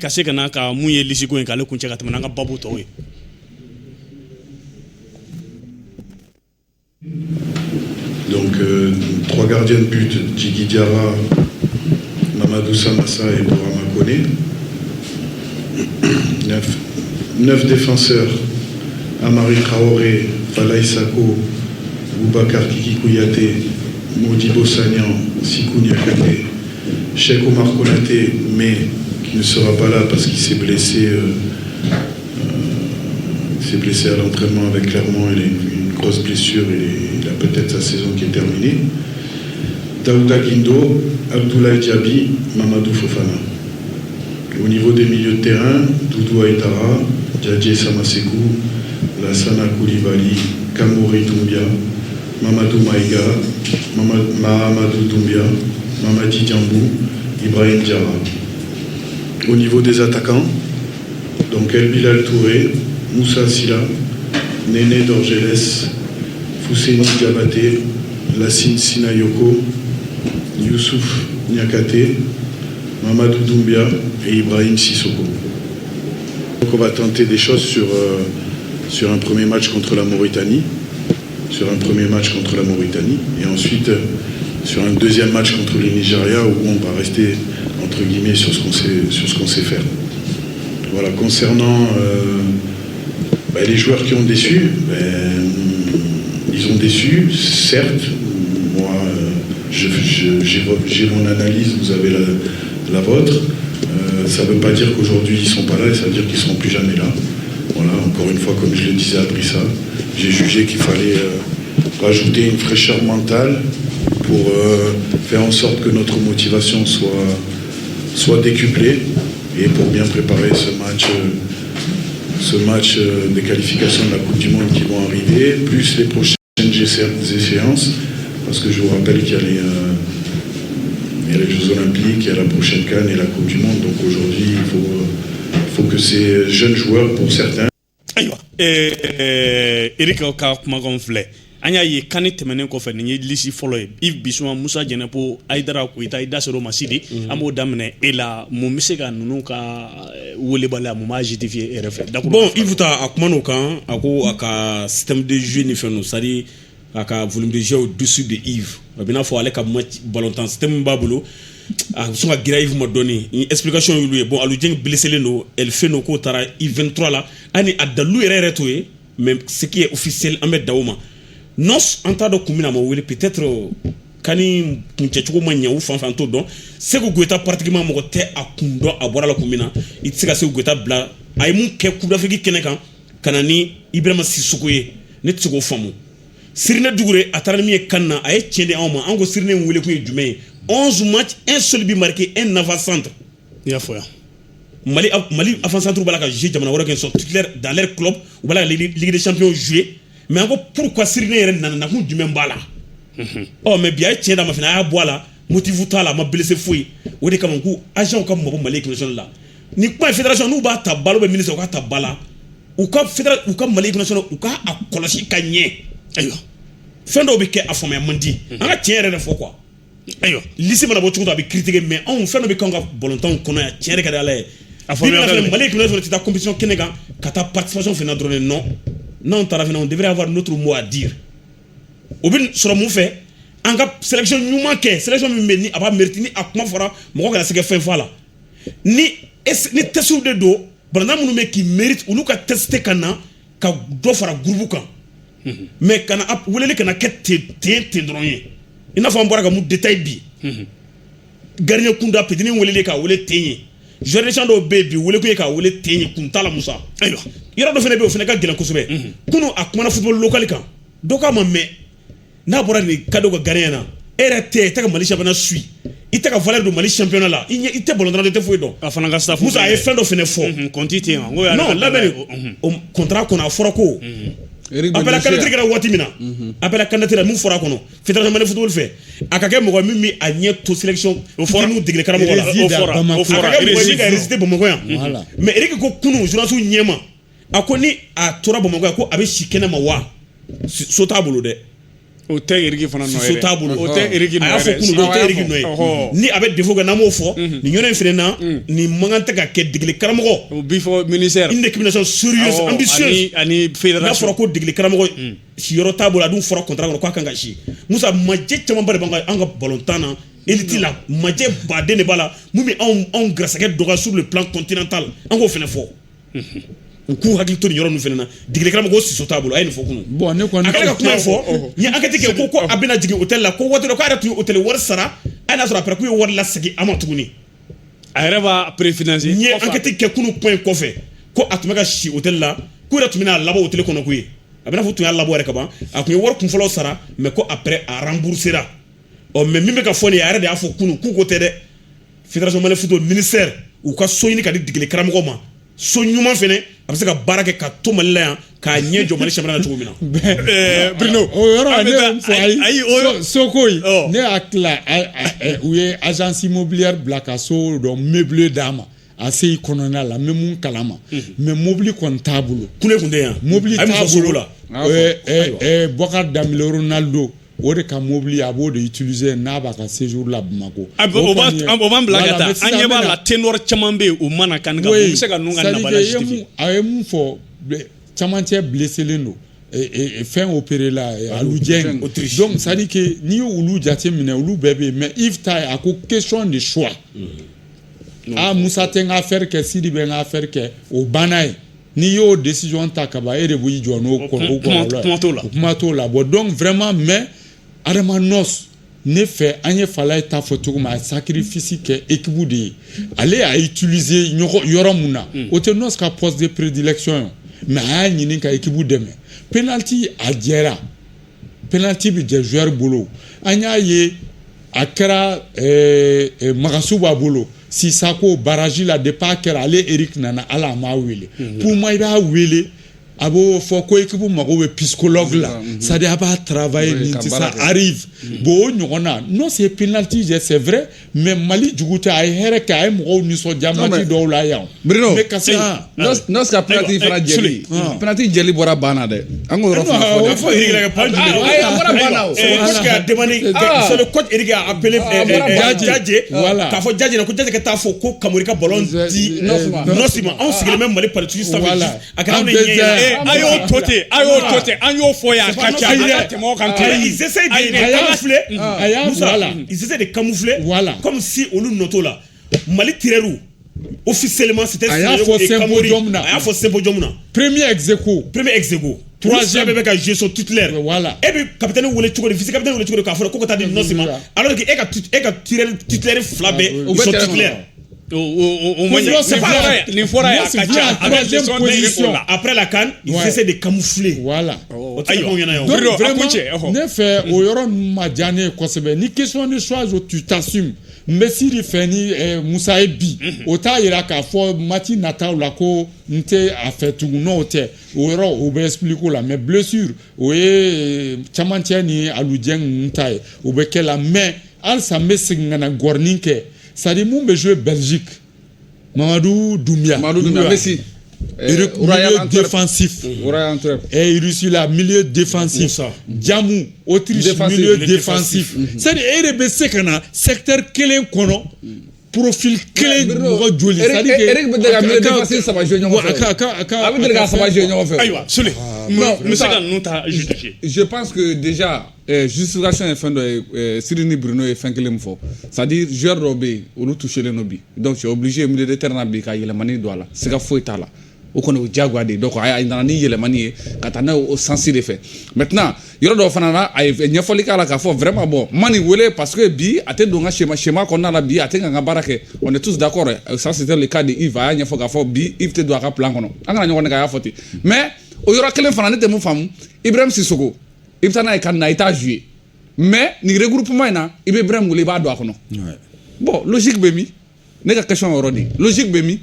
Ka se ka na ka mun ye liste ko in k'ale kuncɛ ka tɛmɛ n'an ka babu tɔw ye. Donc trois gardiens de but, Djigui Diarra, Mamadou Samassa et Bourama Koné. Neuf défenseurs, Amari Traoré, Falaye Sacko, Boubacar Kiki Kouyaté, Modibo Sagnan, Sikou Niakaté, Cheikh Omar Konaté, mais qui ne sera pas là parce qu'il s'est blessé, s'est blessé à l'entraînement avec Clermont, il a une grosse blessure et il a peut-être sa saison qui est terminée. Daouda Guindo, Abdoulaye Diaby, Mamadou Fofana. Au niveau des milieux de terrain, Doudou Haïdara, Diadie Samassékou, Lassana Koulibaly, Kamory Doumbia, Mamadou Maïga, Mahamadou Doumbia, Mamadi Diambou, Ibrahim Diarra. Au niveau des attaquants, donc El Bilal Touré, Moussa Sylla, Néné Dorgelès, Fousseni Diabaté, Lassine Sinayoko, Youssouf Niakaté, Mamadou Doumbia et Ibrahim Sissoko. Donc on va tenter des choses sur un premier match contre la Mauritanie, sur un premier match contre la Mauritanie, et ensuite sur un deuxième match contre le Nigeria où on va rester entre guillemets sur ce qu'on sait faire. Voilà, concernant les joueurs qui ont déçu, ils ont déçu, certes. Moi, j'ai mon analyse, vous avez la vôtre. Ça ne veut pas dire qu'aujourd'hui ils ne sont pas là, et ça veut dire qu'ils ne seront plus jamais là. Voilà, encore une fois, comme je le disais à Drissa, j'ai jugé qu'il fallait rajouter une fraîcheur mentale pour faire en sorte que notre motivation soit décuplée et pour bien préparer ce match des qualifications de la Coupe du Monde qui vont arriver, plus les prochaines échéances, parce que je vous rappelle qu'il y a les Jeux Olympiques, il y a la prochaine CAN et la Coupe du Monde. Donc aujourd'hui, il faut que ces jeunes joueurs, pour certains. Ayiwa, Eric ka kumakan filɛ. An y'a ye CAN tɛmɛnen kɔfɛ, nin ye liste fɔlɔ ye. Yves Bissouma, Moussa Djenepo, Haïdara Koyita, i da ser'o ma Sidi. An b'o daminɛ e la. Mun bɛ se ka ninnu ka welebaliya, mun b'a justifier e yɛrɛ fɛ? Bon, Yves ta a kuma n'o kan, a ko a ka système de jeu ni fɛn ninnu, c'est à dire a ka volume de jeu au-dessus de Yves, a bɛ n'a fɔ ale ka match ballontan système min b'a bolo, a bɛ sɔn ka gɛrɛ Yves ma dɔɔni. Ni explication y'olu ye. Bon, Aliou Dieng blessé don, Elfeno k'o taara U23 la, hali a dalilu yɛrɛ yɛrɛ t'o ye, mais ce qui est officiel, an bɛ da o ma. Nos, an t'a dɔn kun min na a ma wele, peut-être CAN kuncɛcogo ma ɲɛ u fan fɛ, an t'o dɔn. Sékou Goïta, pratiquement mɔgɔ tɛ a kun dɔn a bɔra la kun min na. I tɛ se ka Sékou Goïta bila, a ye mun kɛ Coupe d'Afrique kɛnɛ kan ka na ni Ibrahima Sissoko ye, ne tɛ se k'o faamu. Sirinɛ Dugure, a taara ni min ye CAN na, a ye tiɲɛ di anw ma. An ko Sirinɛ in wele kun ye jumɛn ye? 11 matchs, un seul but marqué, un avant-centre. I y'a fɔ yan. Mali avant-centre b'a la ka jouer jamana wɛrɛ kɛ, sont titulaires dans leur club, u b'a la ka Ligue des champions jouer, mais an ko pourquoi Sirinɛ yɛrɛ nana, nakun jumɛn b'a la? Ɔ, mais bi a ye tiɲɛ d'a ma fana, a y'a bɔ a la, motif t'a la, a ma blessé foyi. O de kama ko agent ka mabɔ Mali équipe nationale la. Ni kuma ye, fédération n'u b'a ta ba la ou bien ministre u k'a ta ba la, u ka fédération, u ka Mali équipe nationale, u ka a kɔlɔsi ka ɲɛ. Ayiwa. Fɛn dɔw bɛ kɛ, a faamuya man di. An ka tiɲɛ yɛrɛ de fɔ quoi. Ayiwa. Liste mana bɔ cogo o cogo, a bɛ critiquer, mais anw, fɛn dɔ bɛ k'anw ka balontanw kɔnɔ yan, tiɲɛ yɛrɛ ka di Ala ye. A faamuya bi ka bi gɛlɛn. Mali équipe nationale tɛ taa compétition kɛnɛ kan ka taa participation fɛnɛ dɔrɔn de, non. N'anw taara fɛnɛ, on devrait avoir notre mot à dire. O bɛ sɔrɔ mun fɛ? An ka sélection ɲuman kɛ, sélection min bɛ ni a b'a mérite, ni a kuma fɔra, mɔgɔ kana se ka fɛn fɔ a la. Ni test de don, balontan minnu bɛ qui mérite, olu ka tester ka na ka dɔ fara groupe kan, mais kana weleli kana kɛ ten ten ten dɔrɔn ye. I n'a fɔ an bɔra ka mun détail bi, gardien kunda petini weleli k'a wele ten ye, joueur de champ dɔw bɛ yen bi, wele kun ye k'a wele ten ye, kun t'a la. Musa, Ayiwa. yɔrɔ dɔ fana bɛ yen, o fana ka gɛlɛn kosɛbɛ. Kunu a kumana football local kan, dɔ k'a ma, mais n'a bɔra nin cadeau ka gardien na, e yɛrɛ tɛ, i tɛ ka Mali championnat suit, i tɛ ka valeur don Mali championnat la, i ɲɛ i tɛ ballon i tɛ foyi dɔn. A fana ka staff. Musa, a ye fɛn dɔ fana fɔ. Kɔnti tɛ yen wa? N ko yɛrɛ non ka labɛnni mhm. o contrat kɔnɔ, a fɔra ko Eric appel à Benecia. candidature kɛra waati min na, appel à candidature mun fɔra a kɔnɔ, fédération Mali football fɛ, a ka kɛ mɔgɔ min bɛ a ɲɛ to sélection O fɔra. fitininw degeli karamɔgɔ la. O Réside à fɔra, Bamako. o A fɔra. ka kɛ mɔgɔ ye min ka Réside. résister Bamakɔ yan. Voilà. Mais Eric ko kunun journaliste ɲɛma, a ko ni a tora Bamakɔ yan, ko a bɛ si kɛnɛ ma wa, so t'a bolo dɛ. O tɛ Eric fana nɔ ye. So t'a bolo. O tɛ Eric nɔ ye. A y'a fɔ kunun, o tɛ Eric nɔ ye. Ni a bɛ défaut kɛ, n'an m'o fɔ nin yɔrɔ in fana na, nin man kan tɛ ka kɛ degeli karamɔgɔ. O bi fɔ ministère. Une équipe nationale sérieuse, ambitieuse. Ani fédération. N'a fɔra ko degeli karamɔgɔ siyɔrɔ t'a bolo, a dun fɔra contrat kɔnɔ k'a kan ka si. Musa, majɛ camanba de b'an ka an ka balontan na, élite la, majɛ baden de b'a la mun bɛ anw garisɛgɛ dɔgɔya sur le plan continental. An k'o fana fɔ. U k'u hakili to nin yɔrɔ ninnu fana na. Degeli karamɔgɔ ko siso t'a bolo, a ye nin fɔ kunun. Bon, ne kɔni a kɛlen ka kuma in fɔ, n ye enquête kɛ, ko a bɛna jigin hôtel la, ko waati dɔ k'a yɛrɛ tun ye hôtel wari sara, a y'a sɔrɔ après k'u ye wari lasegin a ma tuguni. A yɛrɛ b'a préfinancer. N ye enquête kɛ kunun kuma in kɔfɛ, ko a tun bɛ ka si hôtel la, k'u yɛrɛ tun bɛna a labɔ hôtel kɔnɔ koyi. A bɛna fɔ tun y'a labɔ yɛrɛ ka ban, a tun ye wari kunfɔlɔ sara, mais ko après a remboursera. Ɔ, mais min bɛ ka fɔ nin ye, a yɛrɛ de y'a fɔ kunun k'u ko tɛ dɛ. Fédération malienne football, ministère, u ka so ɲini ka di degeli karamɔgɔ ma, so ɲuman fɛnɛ, a bɛ se ka baara kɛ ka to Mali la yan, k'a ɲɛ jɔ Mali championnat na cogo min na. Bruno, o yɔrɔ ne ye mun fɔ, ayi, soko in, ne hakili la, u ye agence immobilière bila ka so dɔ meublé d'a ma a se kɔnɔna la, n bɛ mun kalama, mais mobili kɔni t'a bolo. Kule kun tɛ yan. Mobili t'a bolo. Bɔkari Danbele Ronaldo, o de ka mobili, a b'o de utiliser n'a b'a ka séjour la Bamako. O b'an bila ka taa, an ɲɛ b'a la, ténor caman bɛ yen, u mana kan kan, mun bɛ se ka ninnu ka nabaliya justifier? A ye mun fɔ, camancɛ blessé don, fɛn opéré la, Aliou Dieng. Donc c'est à dire que n'i y'olu jate minɛ, olu bɛɛ bɛ yen, mais Yves ta ye, a ko question de choix. Ah, Musa tɛ n ka affaire kɛ, Sidi bɛ n ka affaire kɛ, o banna ye. N'i y'o décision ta ka ban, e de b'i jɔ n'o kɔlɔlɔ ye. Kuma t'o la. Kuma t'o la. Bon, donc vraiment, mais Adama Noss, ne fɛ, an ye Falaye ta fɔ cogo min, a ye sacrifice kɛ équipe de ye. Ale y'a utiliser ɲɔgɔn yɔrɔ mun na, o tɛ Noss ka poste de prédilection ye, mais a y'a ɲini ka équipe dɛmɛ. Penalty, a jɛra, penalty bɛ jɛ joueur bolo. An y'a ye, a kɛra Magasu b'a bolo, Sisako barrage la, depuis a kɛra, ale Eric nana, ala a m'a wele. Pour moi, i b'a wele, a b'o fɔ ko équipe mago bɛ psychologue la, c'est à dire a b'a travailler nin tɛ, ça arrive. Bon, o ɲɔgɔn na, non, c'est penalty jɛ, c'est vrai, mais Mali jugu tɛ, a ye hɛrɛ kɛ, a ye mɔgɔw nisɔndiya match dɔw la yan. Bruno, mais ka se Noss ka penalty fana jɛli, penalty jɛli bɔra ban na dɛ, an k'o yɔrɔ fana fɔ dɛ. Fɔ Eric la ka Ayi, a bɔra ban na o. Coach a demandé, c'est le coach Eric a appelé Djadje, k'a fɔ Djadje ko Djadje ka taa fɔ ko Kamori ka ballon di Noss ma. Anw sigilen bɛ Mali palais sanfɛ, a kɛra anw de ɲɛ. A y'o to ten, a y'o to ten, an y'o fɔ yan, a ka ca, an ka tɛmɛ o kan ten. Ils essaient de camoufler. Moussa, ils essaient de camoufler. Voilà. Comme si olu nɔ t'o la. Mali tireur officiellement, c'était A y'a fɔ symposium na. A y'a fɔ symposium na. Premier ex aequo. Premier ex aequo. Troisième. Bɛɛ bɛ ka jouer son titulaire. Voilà. E bɛ capitaine wele cogo di, vice capitaine wele cogo di, k'a fɔ ko ka taa di Noss ma, alors que e ka tireur titulaire fila bɛɛ, ils sont titulaires. O ma ɲɛ. Nin fɔra yan, a ka ca. A bɛ leçon tiré o la. Après la CAN, ils essaient de camoufler. Voilà. O tɛ k'anw ɲɛna yan. Donc vraiment, ne fɛ, o yɔrɔ ninnu ma diya ne ye kosɛbɛ. Ni question de choix, tu t'assumes. N bɛ Sidi fɛ ni Musa ye bi, o t'a yira k'a fɔ match nataw la ko n tɛ a fɛ tugun. N'o tɛ, o yɔrɔ o bɛ expliquer o la. Mais blessure, o ye camancɛ ni Aliou Dieng ninnu ta ye, o bɛ kɛ la. Mais halisa n bɛ segin ka na gɔrɔnin kɛ, c'est à dire mun bɛ jouer Belgique, Mamadou Doumbia. Mamadou Doumbia, Messi. Eric, milieu défensif. Royal Antwerp. Et Russie la, milieu défensif. Jamu, Autriche, milieu défensif. C'est-à-dire e de bɛ se ka na secteur kelen kɔnɔ, profil kelen mɔgɔ joli. C'est-à-dire que Eric bɛ deli ka milieu défensif saba jouer ɲɔgɔn fɛ. A bɛ deli ka saba jouer ɲɔgɔn fɛ. Ayiwa, Sule, non, n bɛ se ka ninnu ta justifier. Je pense que déjà justification ye fɛn dɔ ye, Sidi ni Bruno ye fɛn kelen min fɔ, c'est à dire joueur dɔw bɛ yen, olu touché len don bi, donc tu es obligé milieu de terrain na bi ka yɛlɛmani don a la, siga foyi t'a la. O kɔni, o diyagoya de ye. Donc a nana ni yɛlɛmani ye ka taa n'a ye o sens de fɛ. Maintenant, yɔrɔ dɔw fana na, a ye ɲɛfɔli k'a la k'a fɔ vraiment, bon, n ma nin wele parce que bi a tɛ don n ka schéma kɔnɔna la, bi a tɛ ka n ka baara kɛ. On est tous d'accord, ça c'était le cas de Yves. A y'a ɲɛfɔ k'a fɔ bi Yves tɛ don a ka plan kɔnɔ, an kana ɲɔgɔn nɛgɛ, a y'a fɔ ten. Mais o yɔrɔ kelen fana, ne tɛ mun faamu, Ibrahim Sissoko, i bɛ taa n'a ye kan na, i t'a jouer, mais nin regroupement in na, i bɛ Ibrahim wele, i b'a don a kɔnɔ. Bon, logique bɛ min? Ne ka question yɔrɔ de, logique bɛ min?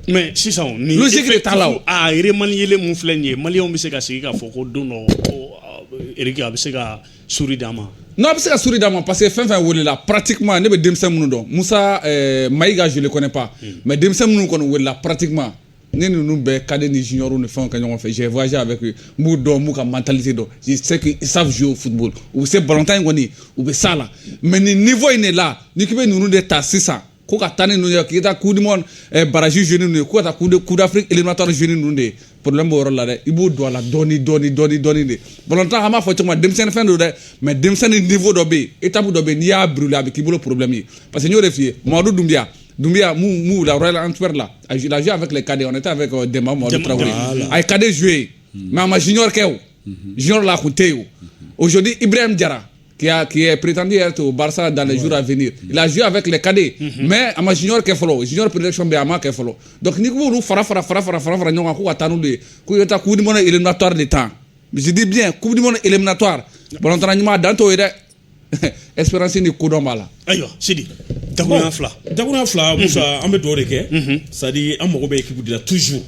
Mais sisan ni logique de t'a la o. A remanier mun filɛ nin ye, maliyɛnw bɛ se ka sigi k'a fɔ ko don dɔ ko Eric a bɛ se ka sourire d'a ma. Non, a bɛ se ka sourire d'a ma, parce que fɛn fɛn welela pratiquement, ne bɛ denmisɛn minnu dɔn, Musa Mayiga, je le connais pas, mais denmisɛn minnu kɔni welela pratiquement Ne ninnu bɛɛ cadet ni junior ni fɛnw kɛ ɲɔgɔn fɛ. J'ai voyagé avec eux, n b'u dɔn, n b'u ka mentalité dɔn. Je sais qu'ils savent jouer au football. U bɛ se ballontan in kɔni, u bɛ s'a la. Mais nin niveau in de la, n'i k'i bɛ ninnu de ta sisan ko ka taa ni ninnu ye, k'i taa Coupe du monde barrage jouer ni ninnu ye, ko ka taa Coupe d'Afrique éliminatoire jouer ni ninnu de ye, problème b'o yɔrɔ la dɛ. I b'o don a la dɔɔni dɔɔni dɔɔni dɔɔni de. Ballontan, an b'a fɔ cogo min na, denmisɛnnin fɛn don dɛ, mais denmisɛnnin niveau dɔ bɛ yen, étape dɔ bɛ yen, n'i y'a brûler, a bɛ k'i bolo problème ye. Parce que n y'o de f'i ye, Mamadu Dunbiya, Doumbia, Mou, la Royal Antwerp là, il a joué avec les cadets. On était avec Demba Mamadou Traoré. A ye cadet joué, mais a ma junior kɛ o. Junior la kun tɛ yen o. Aujourd'hui, Ibrahim Diarra, qui est prétendu être au Barça dans les jours à venir, il a joué avec les cadets, mais a ma junior kɛ fɔlɔ. Junior prédilection bɛ yen, a ma kɛ fɔlɔ. Donc n'i ko b'olu fara fara fara fara fara fara ɲɔgɔn kan ko ka taa n'olu ye, ko i bɛ taa Coupe du monde éliminatoire de temps. Je dis bien Coupe du monde éliminatoire. Ballon ɲuman dan t'o ye dɛ. Espérance ni kodɔn b'a la. Ayiwa Sidi, dakurunya fila. Dakurunya fila, Musa, an bɛ dugawu de kɛ. C'est à dire, an mago bɛ équipe de la toujours.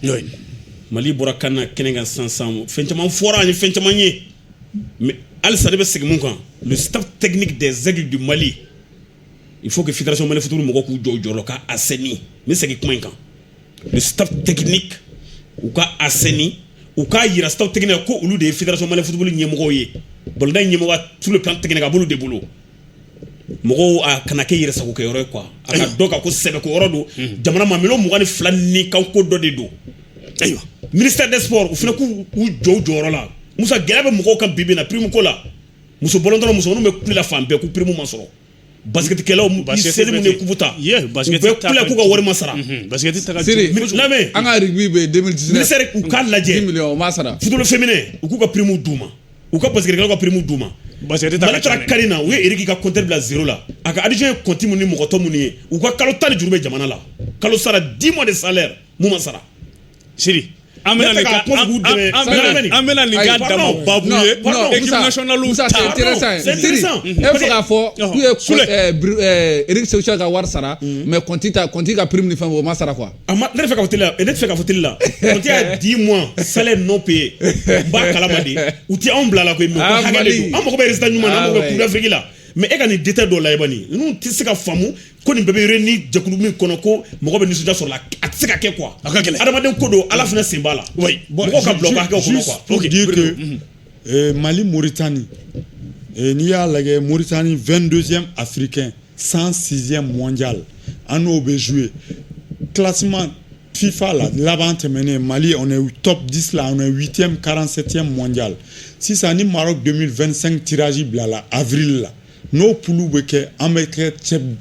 Mali bɔra kan na kɛnɛ kan sisan sisan, fɛn caman fɔra an ye, fɛn caman ye, mais halisa ne bɛ segin mun kan: le staff technique des Aigles du Mali, il faut que Fédération Mali football mɔgɔw k'u jɔ u jɔyɔrɔ ka assainir. N bɛ segin kuma in kan: le staff technique, u ka assainir, u k'a yira staff technique ko olu de ye Fédération Mali football ɲɛmɔgɔw ye. Balontan ɲɛmɔgɔ sur le plan technique, a b'olu de bolo. Mɔgɔw, a kana kɛ yɛrɛ sago kɛ yɔrɔ ye quoi. A ka dɔn ka ko sɛbɛ ko yɔrɔ don, jamana ma 22 millions ni kan ko dɔ de don. Ayiwa. Ministère des Sports, u fana k'u u jɔ u jɔyɔrɔ la. Musa, gɛlɛya bɛ mɔgɔw kan bibi in na prime ko la. Muso bɔlɔntɔnɔ, musomaninw bɛ kule la fan bɛɛ ko prime ma sɔrɔ. Basketkɛlaw, seli minnu ye coupe ta, u bɛɛ kule k'u ka wari ma sara. Basket ta ka Siri, lamɛn. An ka rugby bɛ 2019. Ministère, u k'a lajɛ. 10 millions, o ma sara. Football féminin, u k'u ka prime d'u ma, u ka basketkɛlaw ka prime d'u ma. Basket ta Mali ka taara ca dɛ. CAN na, u ye Eric ka compteur bila zéro la. A ka adjoint ye compte mun ni mɔgɔ tɔ minnu ye, u ka kalo 10 de juru bɛ jamana la, kalo sara, 10 mois de salaire mun ma sara. Sidi, an bɛna Ne nin tɛ ka k'a kuma fɔ k'u dɛmɛ. an bɛna an bɛna nin Ayi, k'a dama pardon. babu Non, ye. non, Équipe Musa, nationale Musa, ta. c'est intéressant. C'est intéressant. Siri, e fɛ k'a fɔ k'u ye Sule. Eric Sékou ka wari sara, mais Conti ta, Conti ka prime ni fɛn, o ma sara quoi. A ma, ne tɛ fɛ ka fɔ télé la, ne tɛ fɛ ka fɔ télé la. Conti a 10 mois salaire non payé, n b'a kalama de. U tɛ anw bila la koyi, mais u ka Ah, hakɛ de Mali. don. An mago bɛ résultat ɲuman na, an Ah, mago bɛ ouais. Coupe d'Afrique la. Mais e ka nin détail dɔ lajɛ bani, ninnu tɛ se ka faamu ko nin bɛɛ bɛ réunir jɛkulu min kɔnɔ, ko mɔgɔ bɛ nisɔndiya sɔrɔ la, a tɛ se ka kɛ quoi. A ka gɛlɛn. Adamaden ko don, Ala fana sen b'a la. Oui. Mɔgɔw ka bila u ka hakɛw kɔnɔ Juste quoi. pour dire que Mali Mauritanie, n'i y'a lajɛ, Mauritanie 22e africain, 106e mondial, an n'o bɛ jouer. Classement FIFA la laban tɛmɛnen, Mali, on est top 10 là, on est 8e, 47e mondial. Sisan ni Maroc 2025 tirage bilala avril la, n'o poule bɛ kɛ, an bɛ kɛ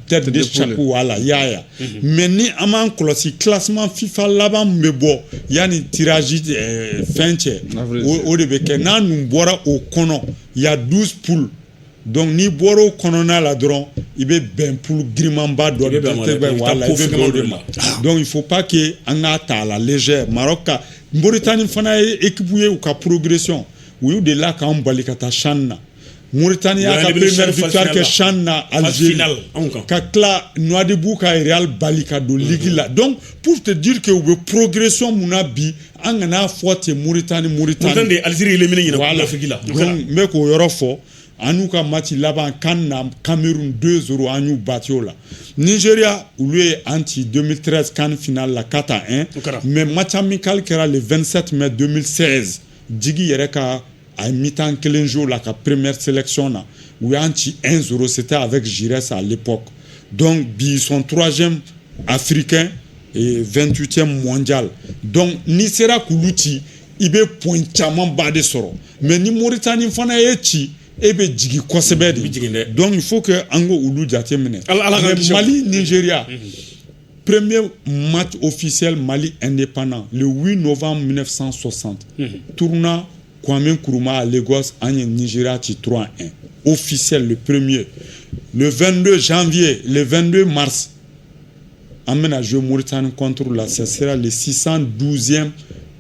tête de de chaque poule. Voilà, i y'a ye. Mais ni an m'an kɔlɔsi, classement FIFA laban min bɛ bɔ yanni tirage fɛn cɛ, Avril. o de bɛ kɛ. N'a nun bɔra o kɔnɔ, il y a 12 poules, donc n'i bɔra o kɔnɔna la dɔrɔn, i bɛ bɛn poule girimanba dɔ I bɛ bɛn a ma dɛ, tɛ i bɛ taa voilà, i ko bɛ bɛn fɛgɛman o de dɔ ma. la. Donc il faut pas que an k'a ta à la légère. Maroc ka, Mauritanie fana ye équipe ye, u ka progression, u y'u delila k'an bali ka taa CHAN na. Mauritanie y'a ka première victoire kɛ CHAN na Algérie, ka tila Nouadhibou ka Real bali ka don ligue la. Donc pour te dire que u bɛ progression mun na bi, an kana fɔ ten Mauritanie, Mauritanie. Mauritanie de Algérie éliminé ɲinan Coupe Voilà. d'Afrique la. Donc n bɛ k'o yɔrɔ fɔ. An n'u ka match laban CAN na, Cameroun 2-0, an y'u battu o la. Nigeria, olu ye an ci 2013 CAN finale la 4-1. O kɛra. Mais match amical kɛra le 27 mai 2016, Jigi yɛrɛ ka a ye mi-temps kelen joué o la ka première sélection na, u y'an ci 1-0, c'était avec Giresse à l'époque. Donc bi, ils sont troisième africain et 28e mondial. Donc n'i sera k'olu ci, i bɛ point camanba de sɔrɔ. Mais ni Mauritanie fana ye ci, e bɛ jigin kosɛbɛ de. I bɛ jigin dɛ. Donc il faut que an k'olu jateminɛ. Ala k'an Mais kisi o ma. Mali Nigeria, premier match officiel Mali indépendant, le 8 novembre 1960, tournoi Kwame Nkrumah à Lagos, an ye Nigeria ci 3-1, officiel, le premier. Le 22 janvier, le 22 mars, an bɛna jouer Mauritanie contre la, ce sera le 612e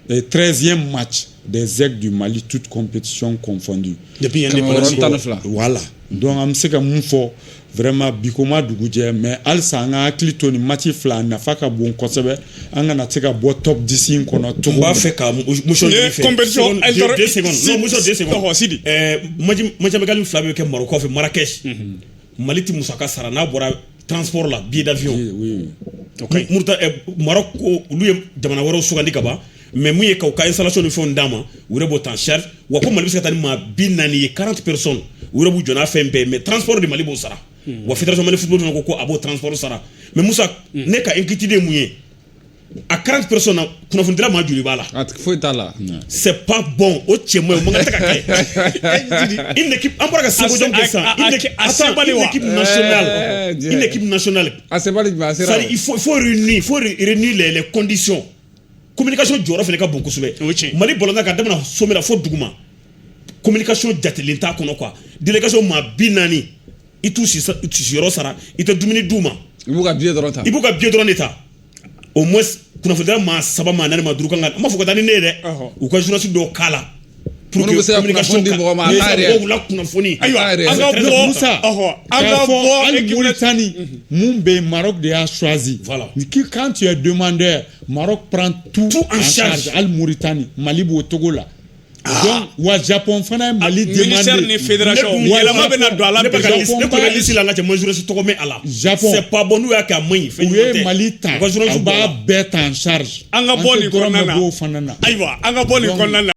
et 13e match des Aigles du Mali, toutes compétitions confondues. Depuis Kɛmɛ indépendance. wɔɔrɔ tan ni fila. Voilà, donc an bɛ se ka mun fɔ vraiment, bi ko ma dugu jɛ, mais halisa an ka hakili to nin match fila, a nafa ka bon kosɛbɛ, an kana se ka bɔ top 10 in kɔnɔ cogo N b'a min. fɛ ka motion Ni ɲini fɛ. compétition Seconde, 2 secondes. Non, motion, 2 secondes. Ɔhɔ, Sidi. Match amical fila bɛ kɛ Maroc kɔfɛ, Marrakech. Mali ti musaka sara n'a bɔra transport la, billet d'avion. Oui. Muruta Maroc ko olu ye jamana wɛrɛw sugandi ka ban, mais mun ye k'u ka installation ni fɛnw d'a ma, u yɛrɛ b'o ta en charge. Wa ko Mali bɛ se ka taa ni maa 40 ye, 40 personnes, u yɛrɛ b'u jɔ n'a fɛn bɛɛ, mais transport de, Mali b'o sara. Wa Fédération Mali football fana ko ko a b'o transport sara. Mais Musa, ne ka inquiétude ye mun ye? A 40 personnes na, kunnafonidila maa joli b'a la? A foyi t'a la. C'est pas bon. O cɛ man ɲi, o man kan tɛ ka kɛ. Une équipe, an bɔra ka seko jɔn kɛ sisan, une équipe, attends, une équipe nationale, une équipe nationale. A sebali jumɛn a sera? C'est-à-dire, il faut réunir les conditions. Communication jɔyɔrɔ fana ka bon kosɛbɛ. O ye tiɲɛ. Mali balontan, ka daminɛ sommet la fo duguma, communication jatelen t'a kɔnɔ quoi. Délégation maa 40, i t'u siyɔrɔ sara, i tɛ dumuni d'u ma. I b'u ka billet dɔrɔn ta. I b'u ka billet dɔrɔn de ta. Au moins kunnafonidila maa saba, maa naani, maa duuru kan ka, n m'a fɔ ka taa ni ne ye dɛ, u ka journaliste dɔw k'a la pour Minnu bɛ se ka kunnafoni di mɔgɔ ma, a t'a yɛrɛ. Mɔgɔw la kunnafoni. Ayiwa, yɛrɛ. an ka bɔ Musa, ɔhɔ, an k'a ka fɔ bɔ hali équipe Mauritanie, mun bɛ yen, Maroc de y'a choisi. Voilà. Quand tu es demandeur, Maroc prend tout, Tout en charge. Hali Mauritanie, Mali b'o togo la. Donc wa Japon fana ye Mali Ministère demandé. ni fédération, Ne dun- yɛlɛma bɛna don a la ne bɛ bi. ka Japon liste, ne kɔni ba- ka liste la, n ka cɛ, ma journaliste tɔgɔ mɛn a la. Japon. C'est pas bon, n'u y'a kɛ, a man ɲi, fɛn U ɲuman ye tɛ. Mali ta, U ka journaliste a b'a bɔ a la. bɛɛ ta en charge. An ka bɔ tɛ nin dɔrɔmɛ kɔnɔna na. b'o fana na. Ayiwa, an ka bɔ nin Donc- kɔnɔna na.